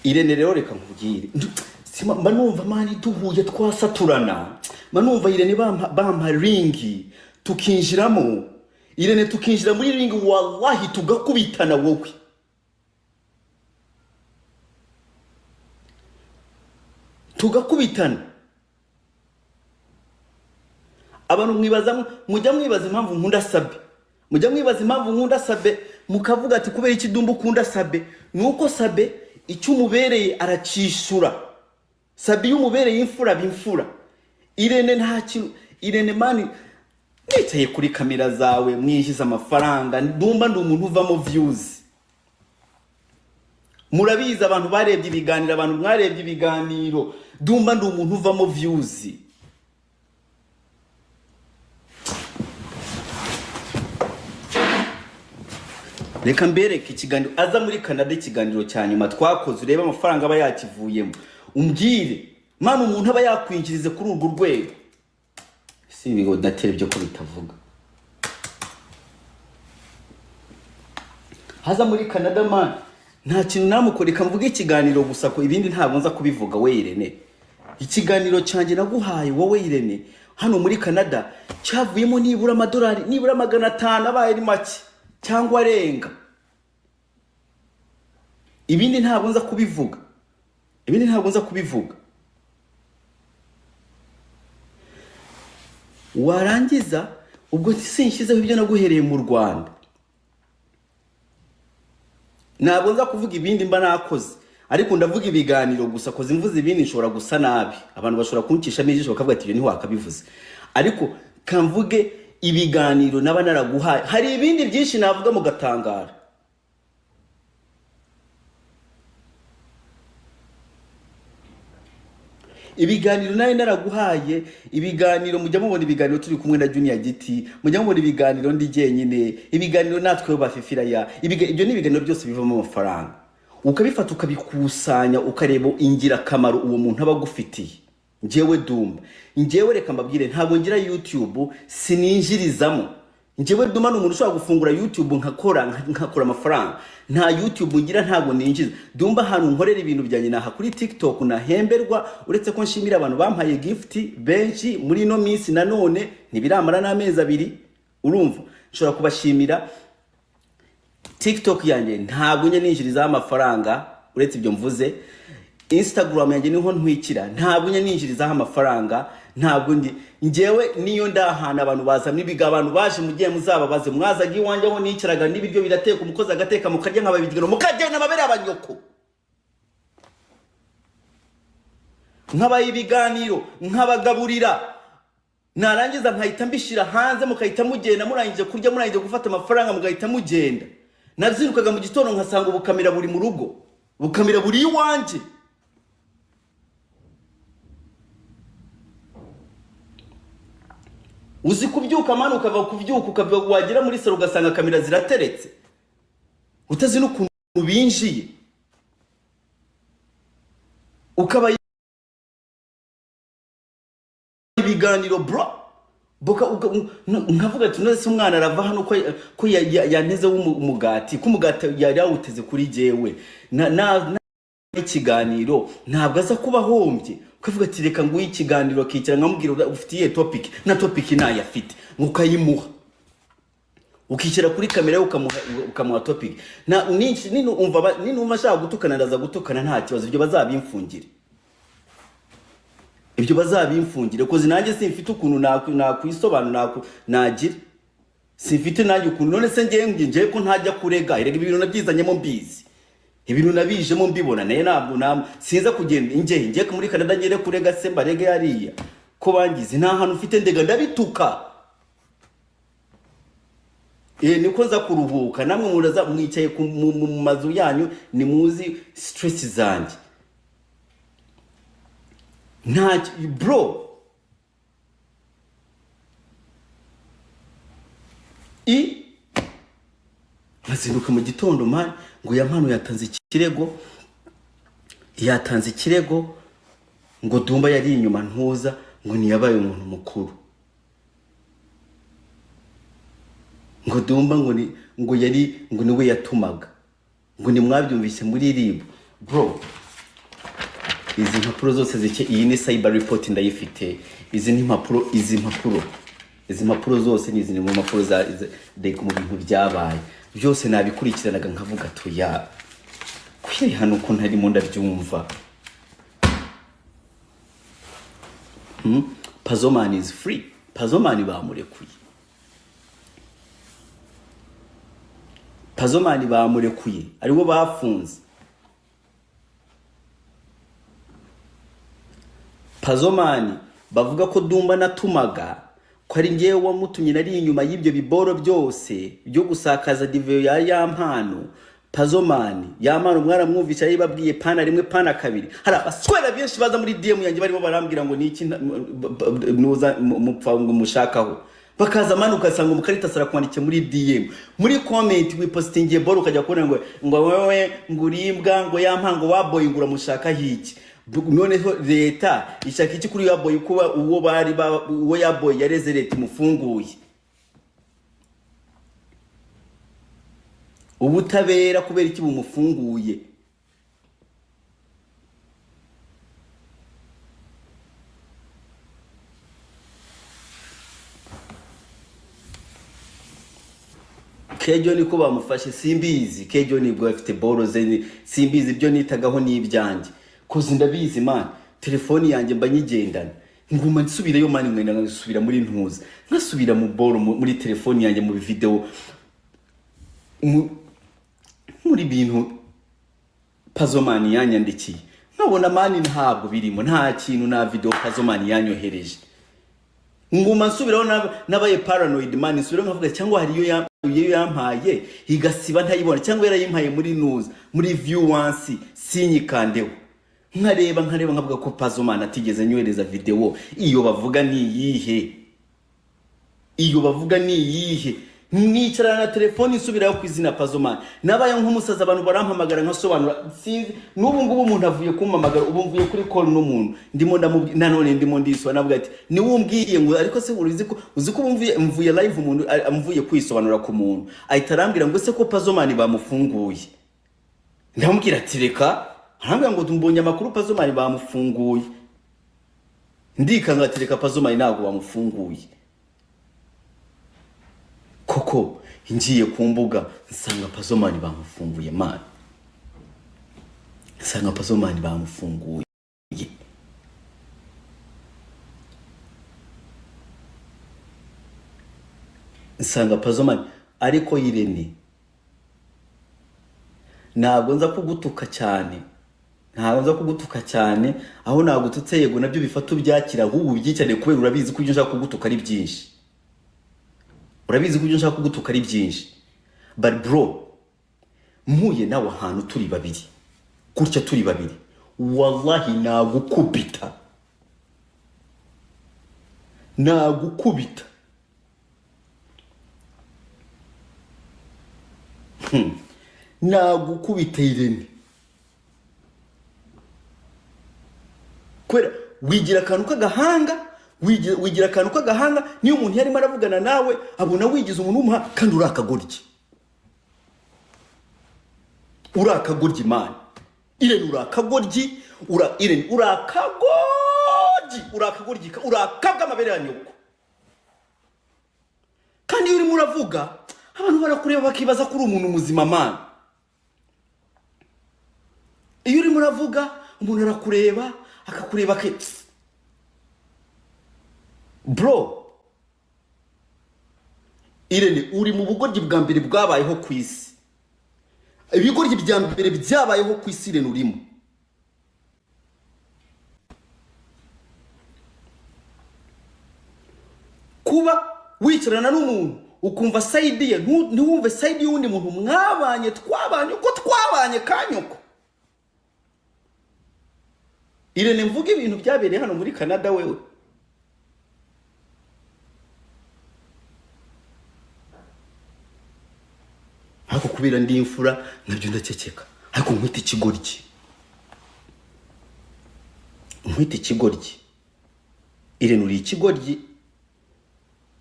Irene rero reka nkubwire. Mba numva man duhuye twasaturana, mba numva Irene bampa ring tukinjiramo, Irene tukinjira muri ring, wallahi tugakubitana wowe. Tugakubitana. Abantu mwibaza, mujya mwibaza impamvu nkunda Sabe, mujya mwibaza impamvu nkunda Sabe, mukavuga ati kubera iki Dumba ukunda Sabe? Nuko Sabe icyo umubereye aracishura. Sabe iyo umubereye imfura aba imfura. Irene nta kintu. Irene man, nicaye kuri kamera zawe mwinjiza amafaranga. Ndumva ndi umuntu uvamo views, murabizi abantu barebye ibiganiro, abantu mwarebye ibiganiro. Ndumva ndi umuntu uvamo views. Reka mbereke ikiganiro aza muri Canada, ikiganiro cya nyuma twakoze, urebe amafaranga aba yakivuyemo, umbwire man umuntu aba yakwinjirize kuri urwo rwego. Si ibigo datera ibyo ko bitavuga. Haza muri Canada man, nta kintu namukoreka. Mvuge ikiganiro gusa, ko ibindi ntabwo nza kubivuga. We Irene, ikiganiro cyanjye naguhaye wowe Irene hano muri Canada cyavuyemo nibura amadolari nibura 500, abaye ari make cyangwa arenga. Ibindi ntabwo nza kubivuga, ibindi ntabwo nza kubivuga. Warangiza ubwo sinshyizeho ibyo naguhereye mu Rwanda. Ntabwo nza kuvuga ibindi mba nakoze, ariko ndavuga ibiganiro gusa, koze mvuze ibindi nshobora gusa nabi, abantu bashobora kuncishamo ijisho bakavuga ati ibyo ntiwakabivuze. Ariko kamvuge ibiganiro naba naraguhaye, hari ibindi byinshi navuga mugatangara. Ibiganiro nawe naraguhaye ibiganiro, mujya mubona ibiganiro turi kumwe na Junior Giti, mujya mubona ibiganiro ndi jyenyine, ibiganiro natwe bafifiraya. Ibyo ni ibiganiro byose bivamo amafaranga, ukabifata ukabikusanya, ukareba ingirakamaro uwo muntu aba agufitiye. Njyewe Dumba, njyewe reka mbabwire, ntabwo ngira YouTube, sininjirizamo. Njyewe Dumba ni umuntu ushobora gufungura YouTube nkakora amafaranga. Nta YouTube ngira, ntabwo ninjiza. Dumba ahantu nkorera ibintu byanjye naha kuri TikTok nahemberwa, uretse ko nshimira abantu bampaye gift benshi muri ino minsi. Nanone ntibiramara n'amezi 2, urumva nshobora kubashimira. TikTok yanjye ntabwo njya ninjirizaho amafaranga, uretse ibyo mvuze. Instagram yanjye niho ntwikira, ntabwo njya ninjirizaho amafaranga. Ntabwo ndi njyewe niyo ndahana abantu bazana ibiga, abantu baje mugiye muzababaze, mwazaga iwanjye aho nicaraga n'ibiryo birateka, umukozi agateka, mukarya nk'ababigiro, mukagenda amabere abanyoko, nkabaha ibiganiro, nkabagaburira, narangiza nkahita mbishyira hanze, mukahita mugenda murangije kurya, murangije gufata amafaranga mugahita mugenda. Nazindukaga mu gitondo nkasanga ubukamera buri mu rugo, bukamera buri iwanjye. Uzi kubyuka man, ukava kubyuka ukava wagera muri salo ugasanga kamera zirateretse, utazi n'ukuntu binjiye, ukaba ibiganiro bro. Boka nkavuga ati none se umwana arava hano ko yantezeho umugati, ko umugati yari yawuteze kuri jyewe na ikiganiro ntabwo aza kuba ahombye? Ukavuga ati reka nguhe ikiganiro, akicara nkamubwira ufite iyihe topic, na topic nayo afite, ukayimuha, ukicara kuri kamera ye ukamuha topic. Na ninumva ashaka gutukana ndaza gutukana, nta kibazo. Ibyo bazabimfungire, ibyo bazabimfungire, koze nanjye simfite ukuntu nakwisobanura, nagira simfite nanjye ukuntu. None se ngewe ko ntajya kurega? Erega ibintu nabyizanyemo mbizi, ibintu nabijemo mbibona naye, ntabwo sinza kugenda nge muri Canada ngere kurega se mbarege hariya ko bangize? Nta hantu mfite ndega, ndabituka. Niko nza kuruhuka. Namwe muraza mwicaye mu mazu yanyu, nimuzi stress zanjye. Nta bro i nkazinduka mu gitondo man, ngo ya mpano yatanze ikirego, yatanze ikirego ngo Dumba yari inyuma, ntuza ngo ntiyabaye umuntu mukuru, ngo Dumba ngo ni ngo yari ngo niwe yatumaga, ngo nimwabyumvise muri RIB. Bro, Izi mpapuro zose zike, iyi ni cyber report ndayifite. Izi ni impapuro, izi mpapuro zose ni izi, ni mu mpapuro za like mu bintu byabaye byose nabikurikiranaga, nkavuga tuya kuye hano ko ntarimo ndabyumva. Pazoman is free. Pazoman bamurekuye. Pazoman bamurekuye, ariwo bafunze. Pazomani bavuga ko Dumba natumaga, ko ari ngewe wamutumye, nari inyuma y'ibyo biboro byose byo gusakaza diveyo ya Yampano. Pazomani, Yampano mwaramwumvisha, yababwiye pana rimwe, pana kabiri. Hari abaswera benshi baza muri DM yanjye barimo barambwira ngo niki nuza mupfa ngo mushakaho, bakaza mani, ugasanga umukaritasi arakwandikiye muri DM, muri comment wipositingiye boro, ukajya kubona ngo wewe ngo urimbwa, ngo Yampa, ngo waboye, ngo uramushakaho iki? Noneho leta ishaka iki kuri yaboye, kuba uwo bari uwo yaboye yareze leta imufunguye? Ubutabera kubera iki bumufunguye? Kejo niko bamufashe, simbizi. Kejo nibwo afite boro ze, simbizi. Ibyo nitagaho ni ibyanjye koze, ndabizi man. Telefoni yanjye mba nyigendana, nguma nsubirayo man, ngenda ngasubira muri ntuza, nkasubira mu boro, muri telefoni yanjye, mu video, muri bintu Pazomani yanyandikiye, nkabona man ntabwo birimo, nta kintu, nta video Pazomani yanyohereje. Nguma nsubiraho, nabaye paranoid man. Nsubiraho nkavuga cyangwa hari iyo iyo yampaye igasiba ntayibona, cyangwa yarayimpaye muri news, muri view once sinyikandeho, nkareba nkareba nkavuga ko Pazomani atigeze anyohereza video. Iyo bavuga ni iyihe? Iyo bavuga ni iyihe? Nicarana na telefoni nsubirayo ku izina Pazomani. Nabaye nk'umusazi, abantu barampamagara nkasobanura. Sinzi n'ubu ngubu umuntu avuye kumpamagara, ubu mvuye kuri call n'umuntu, ndimo ndamubwi nanone ndimo ndisobanura, navuga ati niwe umbwiye ngo ariko se uzi ko ubu mvuye live, umuntu mvuye kwisobanura ku muntu, ahita arambwira ngo se ko Pazomani bamufunguye? Ndamubwira ati reka. Arambwira ngo mbonye amakuru Pazomani bamufunguye. Ndikanga ati reka, Pazomani ntabwo bamufunguye koko. Ngiye ku mbuga nsanga Pazomani bamufunguye man, nsanga Pazomani bamufunguye. Nsanga Pazomani. Ariko Irene, ntabwo nza kugutuka cyane, ntabwo nza kugutuka cyane. Aho nagututse yego nabyo bifata ubyakira, ahubwo ubyicane, kubera urabizi ko ibyo nshaka kugutuka ari byinshi. Urabizi ko ibyo nshaka kugutuka ari byinshi. But bro, mpuye nawe ahantu turi babiri gutya, turi babiri, wallahi nagukubita, nagukubita. Nagukubita Irene, kubera wigira akantu k'agahanga, wigira akantu k'agahanga. Niyo umuntu yarimo aravugana nawe abona wigize umuntu w'umuha, kandi uri akagoryi, uri akagoryi man. Irene, uri akagoryi. Irene, uri akagoryi, uri akagoryi, uri akabwa amabere ya nyoko. Kandi iyo urimo uravuga abantu barakureba bakibaza ko uri umuntu muzima man. Iyo urimo uravuga umuntu arakureba, akakureba ake. Bro Irene, uri mu bugoryi bwa mbere bwabayeho ku isi. Ibigoryi bya mbere byabayeho ku isi, Irene urimo. Kuba wicarana n'umuntu ukumva side ye, ntiwumve side y'undi muntu mwabanye, twabanye uko twabanye kanyoko. Irene, mvuga ibintu byabereye hano muri Canada wewe. Ariko kubera ndi imfura nabyo ndaceceka. Ariko nkwita ikigoryi, nkwita ikigoryi. Irene, uri ikigoryi.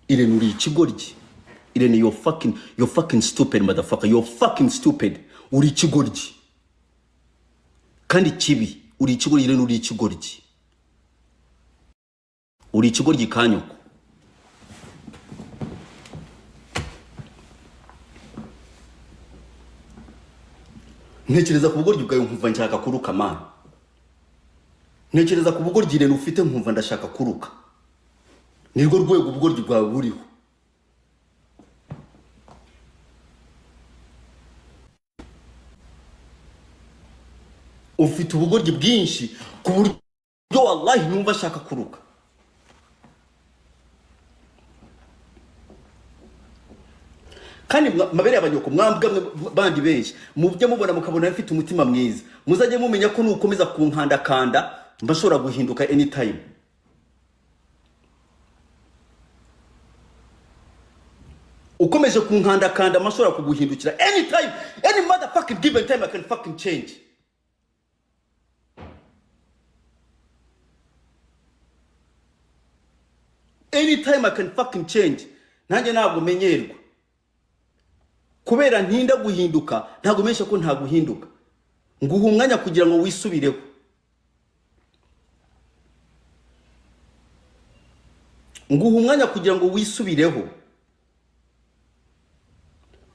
Irene, uri ikigoryi. Irene, you're fucking stupid motherfucker, you're fucking stupid. Uri ikigoryi kandi kibi. Uri ikigoryi rero, uri ikigoryi, uri ikigoryi kanyoko. Ntekereza ku bugoryi bwawe nkumva nshaka kuruka, man. Ntekereza ku bugoryi rero ufite nkumva ndashaka kuruka. Nirwo rwego ubugoryi bwawe buriho. Ufite ubugoryi bwinshi ku buryo wallahi numva ashaka kuruka. Kandi mabere y'abanyoko, mwambwa mwe bandi benshi mujye mubona mukabona mfite umutima mwiza, muzajye mumenya ko nukomeza kunkandakanda mba nshobora guhinduka anytime. Ukomeje kunkandakanda mba nshobora kuguhindukira anytime, any motherfucking given time I can fucking change. Anytime I can fucking change. Nanjye ntabwo menyerwa kubera ntinda guhinduka. Ntabwo menshi ko ntaguhinduka, nguha umwanya kugira ngo wisubireho. Nguha umwanya kugira ngo wisubireho,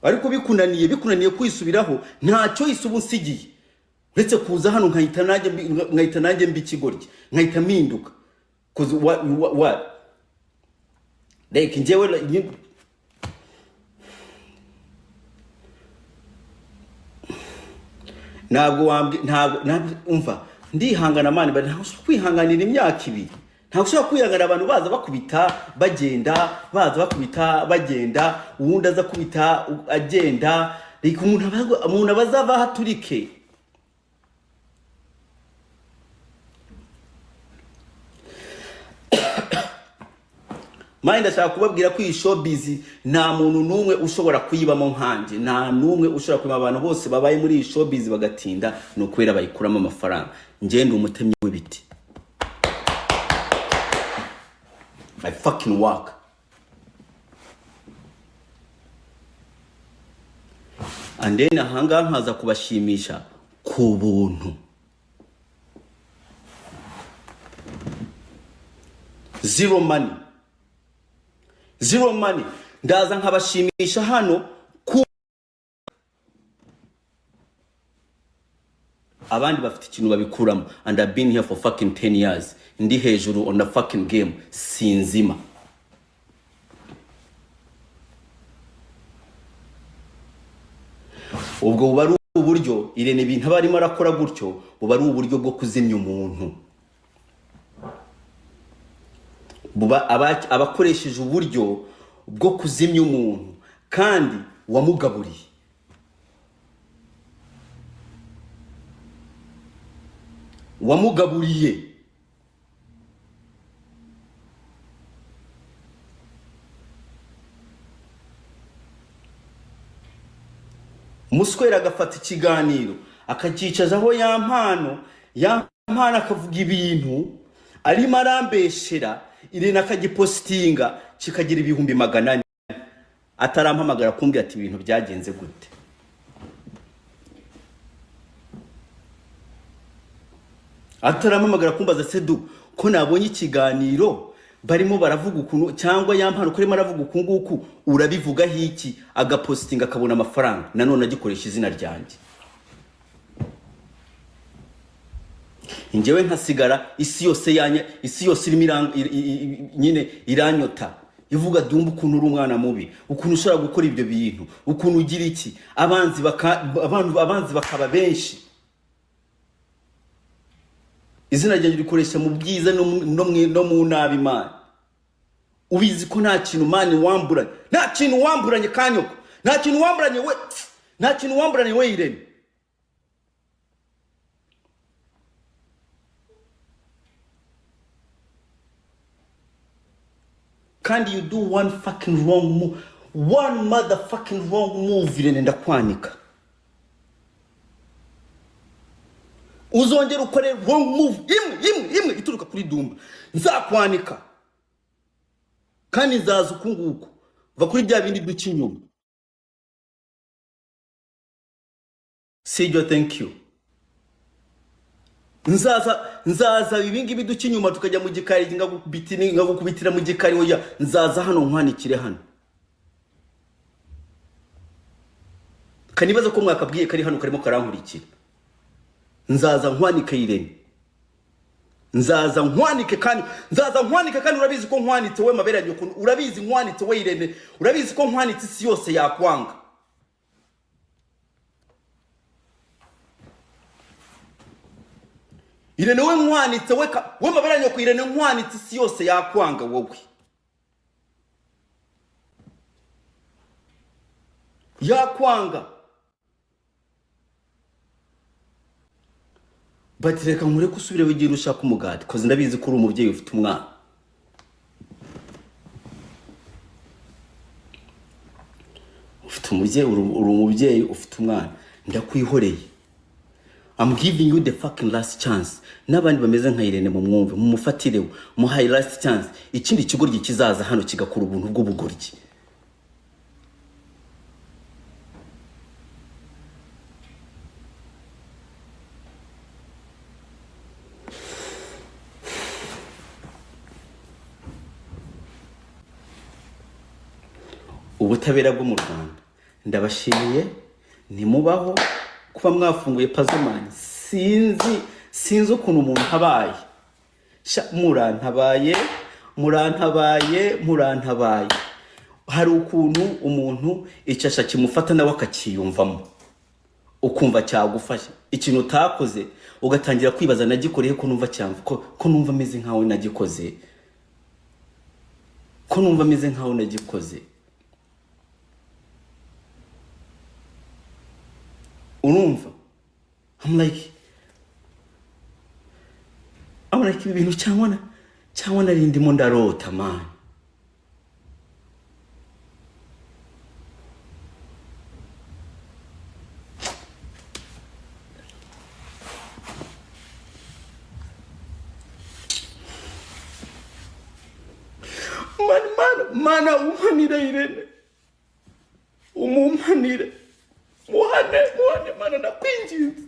ariko bikunaniye kwisubiraho, ntacyo isuba unsigiye uretse kuza hano nkahita nanjye mba ikigoryi, nkahita mpinduka. 'Cause what like njyewe like, ntabwo wambwi ntabwo umva, ndihangana man, bari ntabwo ushobora kwihanganira imyaka 2, ntabwo ushobora kwihanganira abantu baza bakubita bagenda, baza bakubita bagenda, uwundi aza kubita agenda. Like umuntu aba azava aho aturike. Man, ndashaka kubabwira ko iyi showbiz nta muntu n'umwe ushobora kuyibamo nkanjye, nta n'umwe ushobora kuyiba. Abantu bose babaye muri iyi showbiz bagatinda ni ukubera bayikuramo amafaranga. Njye ndi umutemyi w'ibiti. I fucking work and then ahangaha nkaza kubashimisha ku buntu, zero money, zero money. Ndaza nkabashimisha hano ku abandi bafite ikintu babikuramo, and I've been here for fucking 10 years, ndi hejuru on the fucking game, sinzima. Ubwo buba ari uburyo Irene ibintu aba arimo arakora gutyo, buba ari uburyo bwo kuzimya umuntu, buba abakoresheje uburyo bwo kuzimya umuntu kandi wamugaburiye. Wamugaburiye. Umuswera agafata ikiganiro akacyicazaho ya mpano, ya mpano akavuga ibintu arimo arambeshera Irene, akagipositinga kikagira 400,000, atarampamagara kumbwira ati ibintu byagenze gute. Atarampamagara kumbaza sedu ko nabonye ikiganiro barimo baravuga ukuntu, cyangwa ya mpano ko arimo aravuga uku nguku, urabivugaho iki? Agapositinga akabona amafaranga, nanone agikoresha izina ryanjye, njyewe nkasigara isi yose yanya, isi yose irimo nyine iranyota, ivuga dumba ukuntu uri umwana mubi, ukuntu ushobora gukora ibyo bintu, ukuntu ugira iki, abanzi baka abantu abanzi bakaba benshi. Izina ryanjye rikoresha mu byiza no mu nabi. Man, ubizi ko nta kintu, man, wamburanye, nta kintu wamburanye kanyoko, nta kintu wamburanye we, nta kintu wamburanye we Irene. Kandi you do one fucking wrong move, one motherfucking wrong move, Irene, ndakwanika. Uzongera ukore wrong move imwe, imwe, imwe ituruka kuri Dumba, nzakwanika kandi nzaza uku nguku. Va kuri bya bindi duca inyuma. Sijo, thank you. Nzaza, nzaza ibingibi duca inyuma tukajya mu gikari, ngagukubitira mu gikari. Oya, nzaza hano nkwanikire hano. Kanibaza ko mwakabwiye kari hano karimo karankurikira. Nzaza nkwanike, Irene, nzaza nkwanike kandi nzaza nkwanike kandi urabizi ko nkwanitse we mabere ya nyoko. Urabizi nkwanitse we, Irene, urabizi ko nkwanitse isi yose yakwanga. Irene we, nkwanitse we, we mabere ya nyoko. Irene, nkwanitse isi yose yakwanga wowe, yakwanga. But reka nkureke usubire wigira ushaka umugati, 'cause ndabizi ko uri umubyeyi ufite umwana, ufite umubyeyi, uri umubyeyi ufite umwana. Ndakwihoreye. I'm giving you the fucking last chance. N'abandi bameze nka Irene mumwumve, mumufatireho, muhaye last chance. Ikindi kigoryi kizaza hano kigakora ubuntu bw'ubugoryi, ubutabera bwo mu Rwanda, ndabashimiye, ntimubaho kuba mwafunguye Pazomani. Sinzi ukuntu umuntu abaye. Sha, murantabaye, murantabaye, murantabaye. Hari ukuntu umuntu icyasha kimufata nawe akakiyumvamo, ukumva cyagufashe ikintu utakoze, ugatangira kwibaza: nagikoreye ko numva cyamva, ko numva ameze nkaho nagikoze, ko numva ameze nkaho nagikoze? Urumva, I'm like ibi bintu cyangwa nari ndimo ndarota, man? Man, man, mana, umpanire Irene, umumpanire, muhane, muhane. Mana, ndakwinginze.